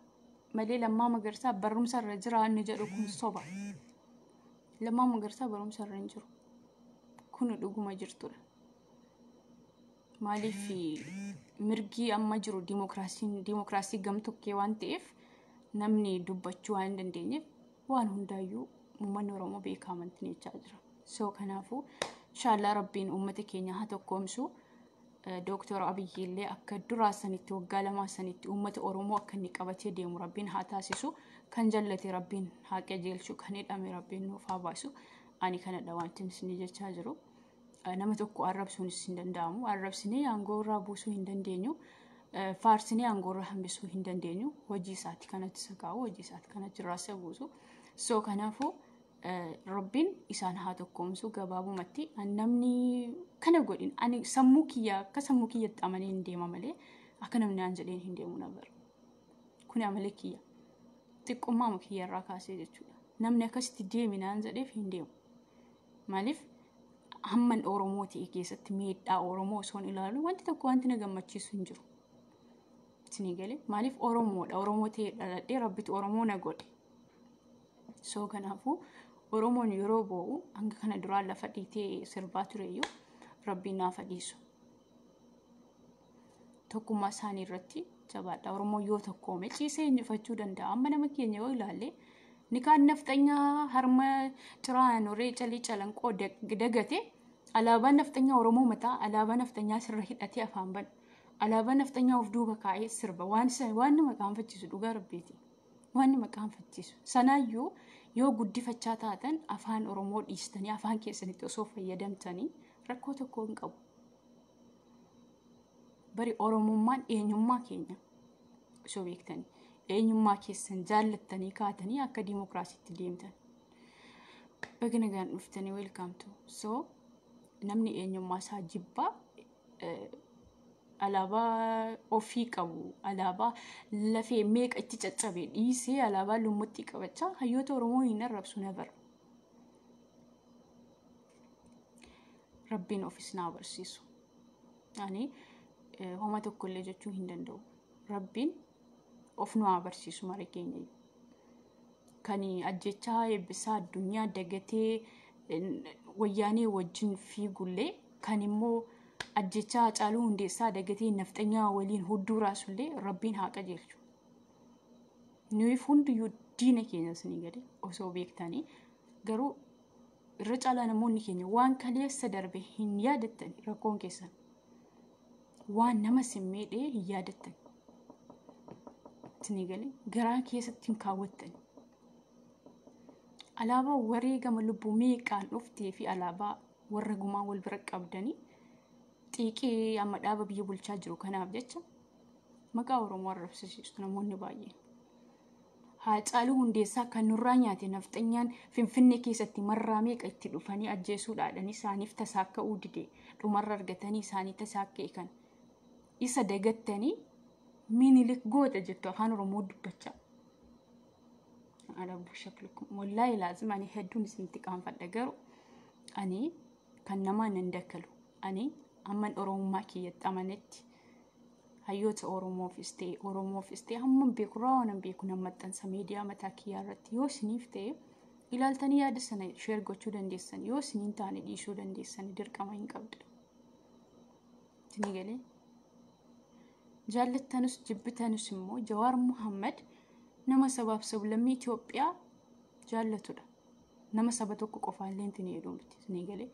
malee Lammaa Magarsaa barumsa irra jira inni jedhu kun soba. Lammaa Magarsaa barumsa irra hin jiru. Kun dhuguma jirtudha. Maaliif? Mirgi amma jiru dimookiraasiin dimookiraasii gamtokkee waan ta'eef, namni dubbachuu waan hin dandeenyeef, waan hundaayyuu uummanni Oromoo beekaa amantiin jechaa jira. So kanaafuu inshaallah Rabbiin uummata keenya haa tokkoomsu. Dooktor Abiyyi illee akka duraa sanitti waggaa 2 sanitti uummata Oromoo akka inni qabatee deemu Rabbiin haa taasisu. Kan jallate Rabbiin haa qajeelchu. Kan hidhame Rabbiin nuuf haa baasu. Ani kanadha wanti isin jechaa jiru. Nama tokko arrabsuunis hin danda'amu. Arrabsinee aangoo irraa buusuu hin dandeenyu. Faarsinee aangoo irraa hambisuu hin dandeenyu. Hojii isaati kanatti isa kaa'u, hojii isaati kanatti irraa isa buusu. So kanaafuu Rabbiin isaan haa tokkoomsu. Gabaabumatti namni kana godhin ani sammuu kiyya akka sammuu kiyyatti amanee hin deema malee akka namni aan jedheen hin deemu nabar. Kuni amala kiyya. Xiqqummaa kiyya irraa kaasee jechuudha. Namni akkasitti deemi naan jedheef hin deemu. Maaliif? Hamman Oromoo ta'e keessatti miidhaa Oromoo osoo hin ilaalu wanti tokko wanti na gammachiisu hin jiru. Isinii galee? Maaliif? Oromoodha. Oromoo ta'ee dhaladhee Rabbitu Oromoo na godhe. So kanaafuu Oromoon yeroo boo'u hanga kana duraan lafa dhiitee sirbaa tureyyuu Rabbiin naaf dhiisu. Tokkummaa isaanii irratti jabaadha. Oromoon yoo tokkoome ciisee injifachuu danda'a. Amma nama keenya yoo ilaalle nikaan nafxanyaa harma ciraan horee calii calanqoo dagate, alaabaan nafxanyaa Oromoo mataa alaabaa nafxanyaa sirra hidhatee afaan banu. Alaabaa nafxanyaa of duuba kaa'ee sirba. Waan nama qaanfachiisu, dhugaa Rabbiiti. Waan nama qaanfachiisu. Sanaayyuu yoo guddifachaa taatan afaan Oromoo dhiistanii afaan keessanitti osoo fayyadamtanii rakkoo tokko hin qabu. Bari Oromummaan eenyummaa keenya osoo beektanii eenyummaa keessan jaallattanii kaatanii akka diimokiraasiitti deemtan. Baga nagaan dhuftanii, welcome to. So namni eenyummaa isaa jibbaa Alaabaa ofii qabu, alaabaa lafee meeqa itti caccabe dhiisee alaabaa lummutti qabachaa hayyoota Oromoo hin arrabsu never. Rabbiin ofis naa barsiisu. Ani homa tokkollee jechuu hin danda'u. Rabbiin of nu haa barsiisu mara keenya. Kan ajjechaa eebbisaa addunyaa dagatee wayyaanee wajjin fiigullee kan immoo ajjechaa Haacaaluu Hundeessaa dagatee nafxanyaa waliin hudduu raasullee Rabbiin haa qajeelchu. Nuyiif hundiyyuu diina keenya isinii gadi osoo beektanii garuu irra caalaa namoonni keenya waan kaleessa darbe hin yaadattan rakkoon keessan. Waan nama sin miidhee hin yaadattan. Isinii galee garaa keessatti hin kaawwattan. Alaabaa wareegama lubbuu meeqaan dhuftee fi alaabaa warra gumaa wal bira qabdanii xiiqii amma dhaaba biyya bulchaa jiru kanaaf jecha maqaa Oromoo arrabsiistu namoonni baay'een. Haacaaluu Hundeessaa kan nurraa nyaate nafxanyaan Finfinnee keessatti marraa meeqa itti dhufanii ajjeesuudhaadhaan isaaniif tasaakka'uu dide dhumarra argatanii isaanii tasaakka'e kan isa dagattanii Minilik goota jettu afaan Oromoo dubbachaa. Alaabuu shaklukum wallaahi laazim ani hedduun isinitti qaanfadha garuu ani kan namaa nan dakkalu ani amman Oromummaa kiyyatti amanetti hayyoota Oromoofis ta'e Oromoofis ta'e hamman beeku waan beeku nan maxxansa miidiyaa mataa kiyyaa irratti yoo isiniif ta'e ilaaltanii yaada sana sheer gochuu dandeessan yoo isiniin taane dhiisuu dandeessan dirqama hin qabdu. Isinii galee jaallatanus jibbitanus immoo Jawaar Muhammad nama sabaaf sablammii Itoophiyaa jaallatudha. Nama saba tokko qofaallee hin jedhu miti isinii galee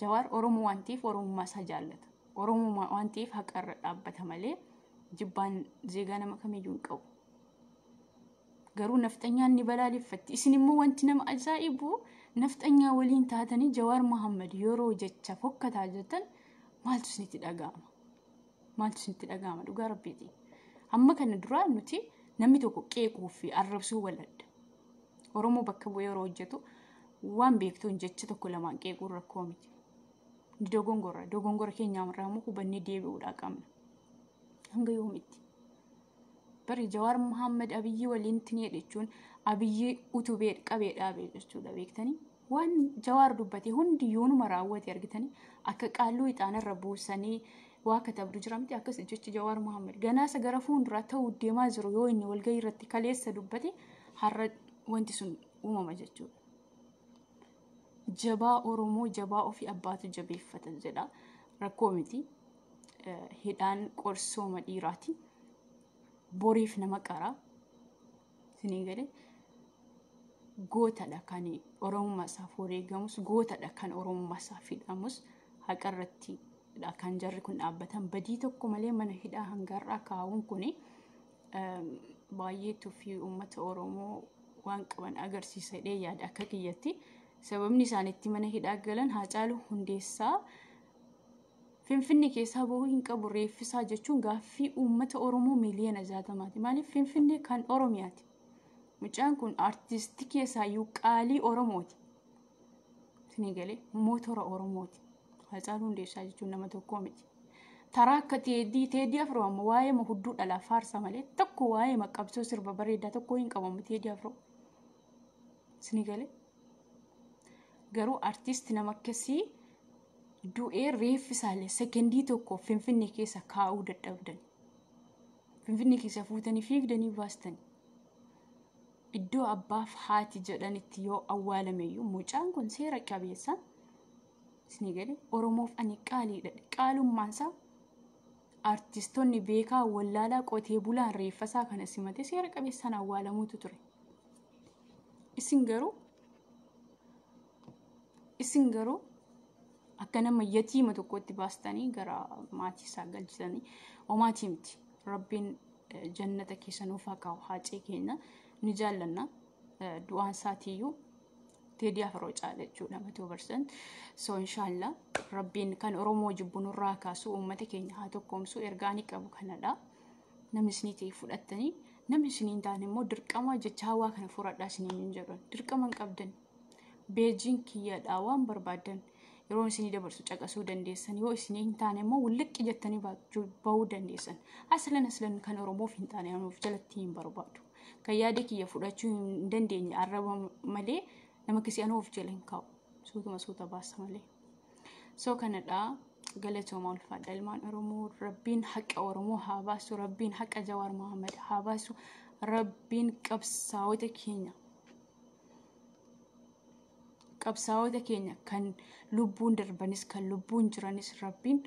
Jawaar Oromoo waan ta'eef Oromummaa isaa jaallata. Oromoo waan ta'eef haqarra dhaabbata malee jibbaan zeegaa nama kamiyyuu hin qabu. Garuu nafxanyaan ni balaaleffatti. Isin immoo wanti nama ajaa'ibu nafxanyaa waliin taatanii Jawaar Muhammad yeroo jecha fokkataa jettan maaltu isinitti dhaga'ama? Maaltu isinitti dhaga'ama? Dhugaa rabbiiti. Amma kana duraa nuti namni tokko qeequu fi arrabsuu waladda. Oromoo bakka bu'ee yeroo hojjetu waan beektuun jecha tokko lamaan qeequun rakkoo miti. Dogongora dogongora keenya irraa immoo hubannee deebi'uudhaa qabna. Hanga yoomitti? Bari Jawaar Muhammad Abiyyi waliin tinee jechuun Abiyyi utubee qabee dhaabee jechuudha beektanii. Waan Jawaar dubbate hundi yoonuma raawwate argitanii akka qaalluu ixaanarra buusanii waa katabdu jira miti akkas jechi Jawaar Muhammad ganaasa gara fuulduraa ta'uu deemaa jiru yoo inni walgahii irratti kaleessa dubbate har'a wanti sun uumama jechuudha. Jabaa Oromoo jabaa ofii abbaatu jabeeffata jedha. Rakkoo miti. Hidhaan qorsooma dhiiraati. Boriif nama qara. Isinii galee gootadha kan Oromummaa isaaf wareegamus gootadha kan Oromummaa isaaf hidhamus haqarratti kan jarri kun dhaabbatan badii tokko malee mana hidhaa hangarraa kaa'uun kun baay'ee tuffii uummata Oromoo waan qaban agarsiisa jedhee yaada akka kiyyatti. Sababni isaan itti mana hidhaa galan Haacaaluu Hundeessaa Finfinnee keessaa bahuu hin qabu reeffisaa jechuun gaaffii uummata Oromoo miiliyoona 60ti. Maaliif Finfinnee kan Oromiyaati. Mucaan kun aartistii keessaayyuu qaalii Oromooti. Isinii galee mootora Oromooti. Haacaaluu Hundeessaa jechuun nama tokkoo miti. Taraa akka Teedii Afroo amma waa'ee hudduu dhalaa faarsa malee tokko waa'ee qabsoo sirba bareedaa tokko hin qabamu Teedii Afroo. Isinii galee garuu aartisti nama akkasii du'ee reeffisaalee sekendii tokko Finfinnee keessa kaa'uu dadhabdan. Finfinnee keessa fuutanii fiigdanii baastanii. Iddoo abbaaf haati jedhanitti yoo awwaalameyyuu mucaan kun seera qabeessa isinii galee Oromoof ani qaaliidha. Qaalummaan isaa aartistoonni beekaa wallaalaa qotee bulaan reeffasaa kana simatee seera qabeessaan awwaalamuutu ture. Isin garuu akka nama yatiima tokkotti baastanii gara maatii isaa galchitanii homaatii miti. Rabbiin jannata keessa nuuf haa kaa'u haacee keenya ni jaallanna. Du'aan isaatiiyyuu Teedii Afroo caala jechuudha 100%. So inshallah Rabbiin kan Oromoo jibbu nurraa kaasu uummata keenya haa tokkoomsu ergaa ni qabu kanadha. Namni isinii ta'e fudhattanii namni isinii hin taane immoo dirqama jecha hawaa kana fudhadhaa isiniin hin jedhan dirqama hin qabdan. Beejiin kiyyadhaa waan barbaadan Yeroo isinii dabarsu caqasuu dandeessan, yoo isinii hin taane immoo wulliqqi jettanii bahuu dandeessan. Aslan aslan kan Oromoof hin taane anuuf jalatti hin barbaadu. Kan yaada kiyya fudhachuu hin dandeenye arraba malee nama kisii anuu of jala hin kaa'u. Suutuma suuta baasa malee. So kanadha, galatooma, ulfaadha ilmaan Oromoo. Rabbiin haqa Oromoo haa baasu. Rabbiin haqa Jawaar Mohaammed haa baasu. Rabbiin qabsaa'ota keenya kan lubbuun darbanis kan lubbuun jiranis Rabbiin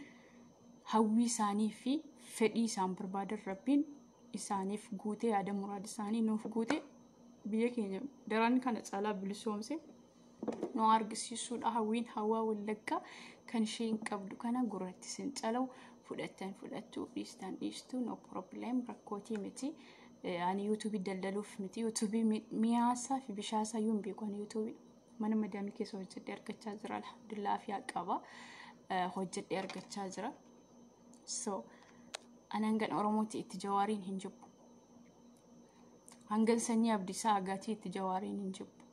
hawwii isaanii fi fedhii isaan barbaadan Rabbiin isaaniif guutee, yaada muraada isaanii nuuf guutee, biyya keenya daran kana caalaa bilisoomse nu argisiisuudha. Hawwiin Hawwaa Wallaggaa kan isheen qabdu kana gurratti sin calawu. Fudhattan fudhattu, dhiistan dhiistu, no problem, rakkootii miti. Ani YouTubeii daldaluuf miti. YouTubeii miyaasaa fi bishaasaa iyyuu hin beeku. Ani YouTubeii mana madaamii keessa hojjedhee argachaa jira. Alhamdulillah, fi qaba, hojjedhee argachaa jira. So ani hangan Oromooti itti Jawaariin hin jibbu, hangan sanyii Abdiisaa Agaatii itti Jawaariin hin jibbu,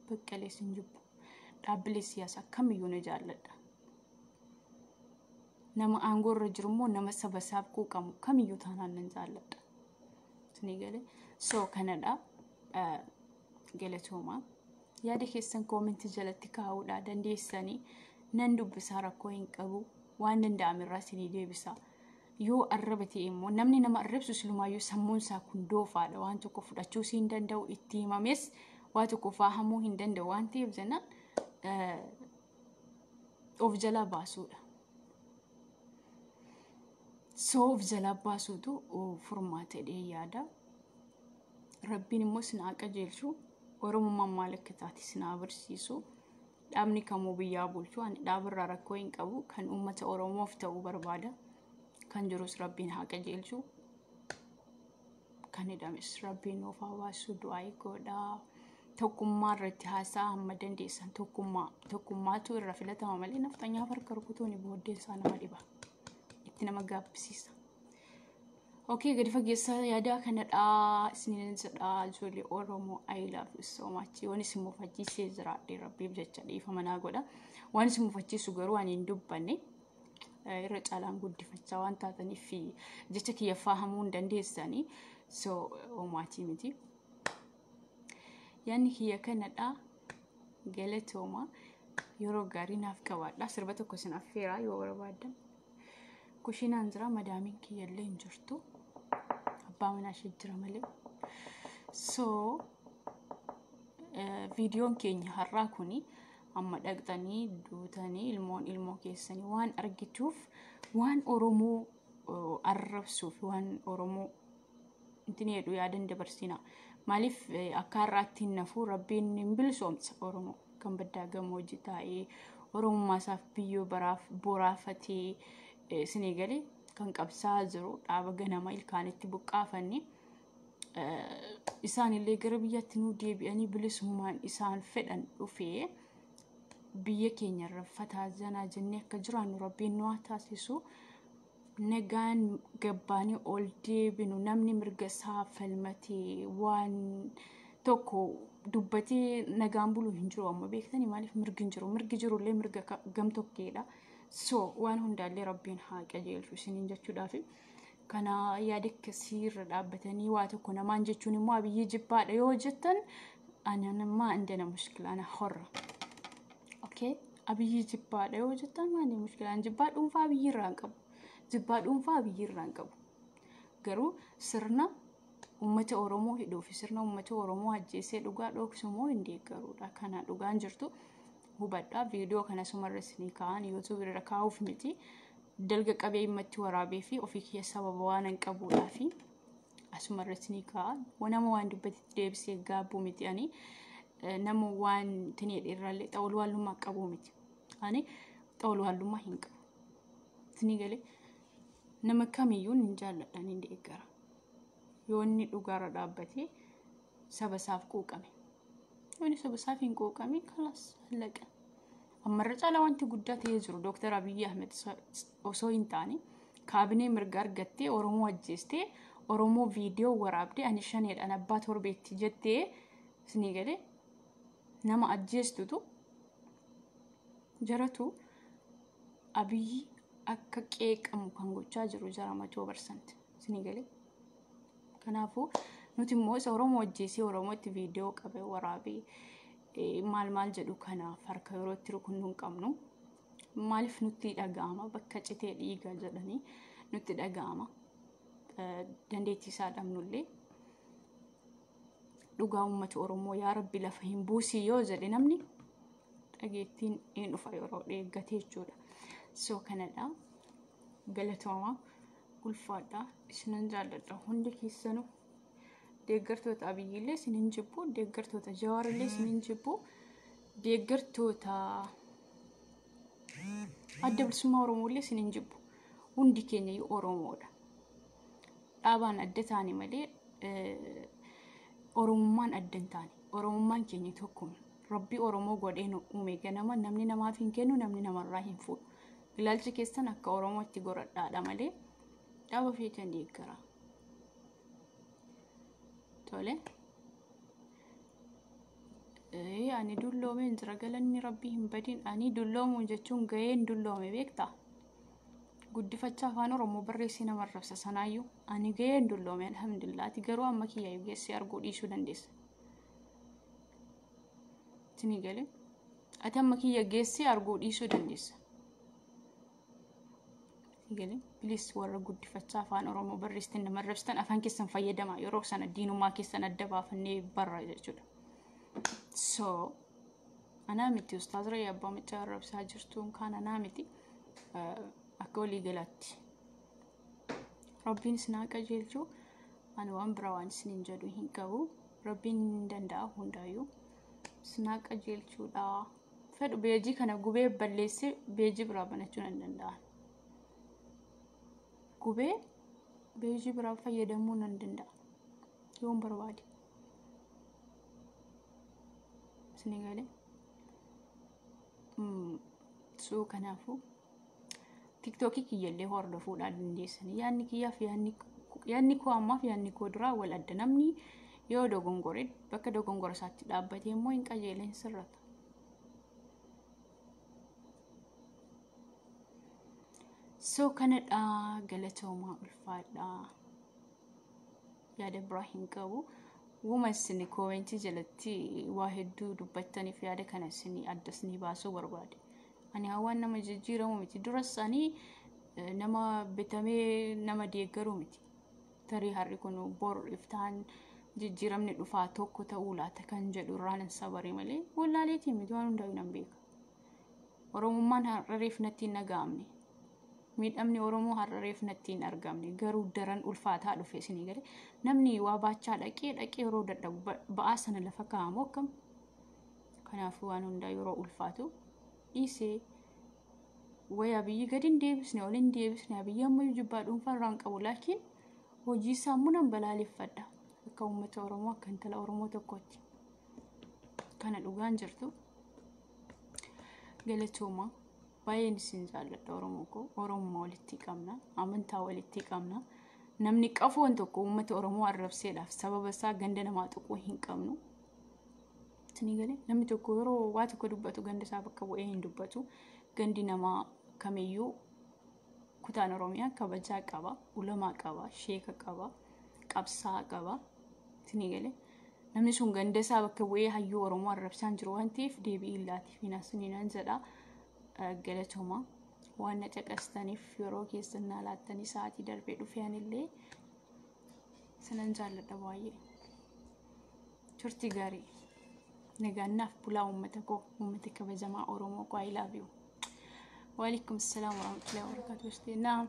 Baqqalees hin jibbu, dhaabbilee siyaasaa kamiyyuu ni jaalladha. Nama aangoo irra jiru immoo nama saba isaaf quuqamu kamiyyuu taanaan nan jaalladha. Isinii galee? So kanadha, galatoomaa. Yaada keessan commentii jalatti kaa'uudha dandeessanii, nan dubbisaa, rakkoo hin qabu, waan danda'ame irraa isinii deebisa. Yoo arraba ta'e immoo, namni nama arrabsu silumaayyuu sammuun isaa kun doofaadha, waan tokko fudhachuu hin danda'u, itti himames waa tokko faahamuu hin danda'u waan ta'eef jennaan of jalaa baasuudha. So of jalaa baasuutu furmaata jedhee yaada. Rabbiin immoo isin haa qajeelchu. Oromummaan maal akka taate isin haa barsiisu. Dhaabni kamuu biyyaa bulchu, ani dhaabarraa rakkoo hin qabu. Kan uummata Oromoof ta'uu barbaada. Kan jirus Rabbiin haa qajeelchu. Kan hidhames Rabbiin nuuf haa baasu, du'aa godhaa. Tokkummaa irratti haasaa hamma dandeessan, tokkummaa tokkummaatu irra filatama malee nafxanyaaf harka rukutuun booddeen isaa nama dhiba. Itti nama gaabbisiisa. Okay, gadi fageessaa yaada kanadha isiniin jedha. Ijoollee Oromoo, I love you so much. Yoon isin mufachiisee jiraadhe Rabbiif jecha dhiifama naa godha. Waan isin mufachiisu garuu ani hin dubbanne, irra caalaan guddifachaa waan taataniif jecha kiyya fahamuu hin dandeessanii. So homaatii miti. Yaadni kiyya kanadha. Galatooma. Yeroo gaarii naaf qabaadha. Sirba tokko isin affeeraa yoo barbaaddan. Kushiinaan jira, madaamiin kiyyallee hin jirtu. Abbaa manaa ishee jira malee. So viidiyoon keenya har'aa kuni amma dhaqxanii duutanii ilmoon ilmoo keessanii waan argituuf, waan Oromoo arrabsuuf, waan Oromoo intin jedhu yaadan dabarsina. Maaliif akka har'aatti hin nafu, Rabbiin hin bilisoomsa Oromoo kan baddaa gammoojjii taa'ee Oromummaa isaaf biyyoo baraaf boraafatee isinii galee kan qabsaa jiru, dhaaba ganama ilkaanitti buqqaafanne, isaanillee gara biyyaatti nuu deebi'anii bilisummaan isaan fedhan dhufee biyya keenya irra fataa zanaa jennee akka jiraannu Rabbiin nu haa taasisu. Nagaan gabbaanii ol deebinu, namni mirga isaa falmatee waan tokko dubbatee nagaan bulu hin jiru amma, beektanii? Maaliif? Mirgi hin jiru, mirgi jirullee mirga gamtokkeedha. So waan hundaallee Rabbiin haa qajeelchu isiniin jechuudhaafi. Kana yaada akkasii irra dhaabbatanii waa tokko namaan jechuun immoo Abiyyii jibbaadha yoo jettan, ana namaa indana mushkila, ana horra. Okay? Abiyyii jibbaadha yoo jettan maali mushkilaan? Jibbaa dhuunfaa Abiyyii irraa hin qabu. Jibbaa dhuunfaa Abiyyii irraa hin qabu. Garuu sirna uummata Oromoo hidhuu fi sirna uummata Oromoo ajjeesee dhugaa dhoksu immoo hin deeggaruudha. Kana dhugaan jirtu hubadhaa. Viidiyoo kana sumarra isinii kaa'an, YouTube irra kaa'uuf miti. Dalga qabee himmatti waraabee fi ofii kiyya sababa waan hin qabuudhaa fi asumarra isinii kaa'a. Nama waan dubbatetti deebisee gaabbuu miti ani. Nama waan tinii irraallee xawulwaallummaa qabuu miti. Ani xawulwaallummaa hin qabu. Isinii galee? Nama kamiyyuu hin jaalladha, ni deeggara. Yoo inni dhugaarra dhaabbatee saba isaaf quuqame. Yoo inni saba isaaf hin quuqame, kalaas, hallaqa. Ammarra caalaa wanti guddaa ta'ee jiru Dooktar Abiyyi Ahmed osoo hin taane, kaabinee mirga argattee Oromoo ajjeestee, Oromoo viidiyoo waraabdee ani shaneedhaan abbaa torbeetti jettee, isinii galee, nama ajjeestutu Jaratu Abiyyi akka qeeqamu kan gochaa jiru jara 100%. Isinii galee? Kanaafuu nuti immoo isa Oromoo ajjeesee Oromootti viidiyoo qabee waraabee maal maal jedhu kanaaf harka yeroo itti rukunnu hin qabnu. Maaliif nutti dhaga'ama? Bakka citee dhiiga jedhanii nutti dhaga'ama. Dandeettii isaa dhabnullee dhugaa uummata Oromoo yaa Rabbi lafa hin buusii yoo jedhe namni dhageettiin hin dhufa yeroo eeggate jechuudha. So kanadha. Galatoomaa, ulfaadha. Isinan jaalladha hundi keessanuu. Deeggartoota Abiyyiillee isin hin jibbu, deeggartoota Jawaarillee isin hin jibbu, deeggartoota Adda Bilisummaa Oromoollee isin hin jibbu. Hundi keenya iyyuu Oromoodha. Dhaabaan adda taane malee Oromummaan adda hin taane. Oromummaan keenya tokkuma. Rabbi Oromoo godhee nu uume ganama namni namaaf hin kennu, namni namarraa hin fuudhu. Ilaalchi keessan akka Oromootti goradhaadha malee dhaaba feetan deeggara. Tole. Ani dulloomeen jira, galanni Rabbii hin badin. Ani dulloomuu jechuun gaheen dulloome beektaa? Guddifachaa afaan Oromoo barreessee nama arrabsa sanaayyuu ani gaheen dulloome, alhamdulillah. Ati garuu amma kiyyayyuu geessee arguu dhiisuu dandeessa. Isinii galee? Ati amma kiyya geessee arguu dhiisuu dandeessa. Galee? Please, warra guddifachaa afaan Oromoo barreessitan nama arrabsitan, afaan keessan fayyadamaa. Yeroo sana diinummaa keessan adda baafannee barra jechuudha. So anaa miti, Ustaaz Raayyaa Abbaa Macaa arrabsaa jirtuun kaan anaa miti, akka walii galaatti. Rabbiin isin haa qajeelchu. Ani waan biraa waan isiniin jedhu hin qabu. Rabbiin hin danda'a hundaayyuu. Isin haa qajeelchuudha. Fedhu beejii kana gubee balleessee beejii biraa banachuu nan danda'a. Gubee beejii biraa fayyadamuu nan danda'a. Yoon barbaade. Isinii galee? So kanaafuu TikTokii kiyyallee hordofuudhaan dandeessanii. Yaadni kiyyaaf yaadni koo ammaaf yaadni koo duraa wal adda. Namni yoo dogongore bakka dogongora isaatti dhaabbatee immoo hin qajeeleen sirrata. So kanadha, galatoomaa, ulfaadha. Yaada biraa hin qabu. Wuma isin commentii jalatti waa hedduu dubbattaniif yaada kana isin adda isinii baasuu barbaade. Ani hawaan nama jijjiiramu miti. Duras ani nama bitamee nama deeggaru miti. Tarii har'i kun bor iftaan jijjiiramni dhufaa tokko ta'uu laata kan jedhu irraan hin sabare malee wallaaleetii miti, waan hundaa'u nan beeka. Oromummaan har'areef natti hin dhaga'amne. Miidhamni Oromoo har'areef natti hin argamne, garuu daran ulfaataa dhufe. Isinii galee? Namni waa baachaa dhaqee dhaqee yeroo dadhabu ba'aa sana lafa kaa'amu akkam. Kanaafuu waan hundaa yeroo ulfaatu dhiisee wayi Abiyyi gadi hin deebisne, ol hin deebisne. Abiyyi ammayyuu jibbaa dhuunfaa irraa hin qabu, laakiin hojii isaa immoo nan balaaleffadha akka uummata Oromoo, akka intala Oromoo tokkotti. Kana dhugaan jirtu. Galatooma, baay'een isin jaalladha. Oromoo koo, Oromummaa walitti qabna, amantaa walitti qabna. Namni qafoon tokko uummata Oromoo arrabseedhaaf sababa isaa ganda namaa tuquu hin qabnu. Isinii galee? Namni tokko yeroo waa tokko dubbatu ganda isaa bakka bu'ee hin dubbatu. Gandi namaa kamiyyuu, kutaan Oromiyaa kabajaa qaba, ulamaa qaba, sheeka qaba, qabsaa qaba. Isinii galee? Namni sun ganda isaa bakka bu'ee hayyuu Oromoo arrabsaan jiru waan ta'eef deebii illaatiif hin asiniinan jedha. Galatooma waan na caqastaniif, yeroo keessan naa laattanii sa'aatii darbee dhufee anillee sinan jaalladha baay'ee. Turtii gaarii. Nagaan bulaa uummata koo, uummata kabajamaa Oromoo koo, I love you. Waalaikum salaam warahmatullahi wabarakatuh. Naam.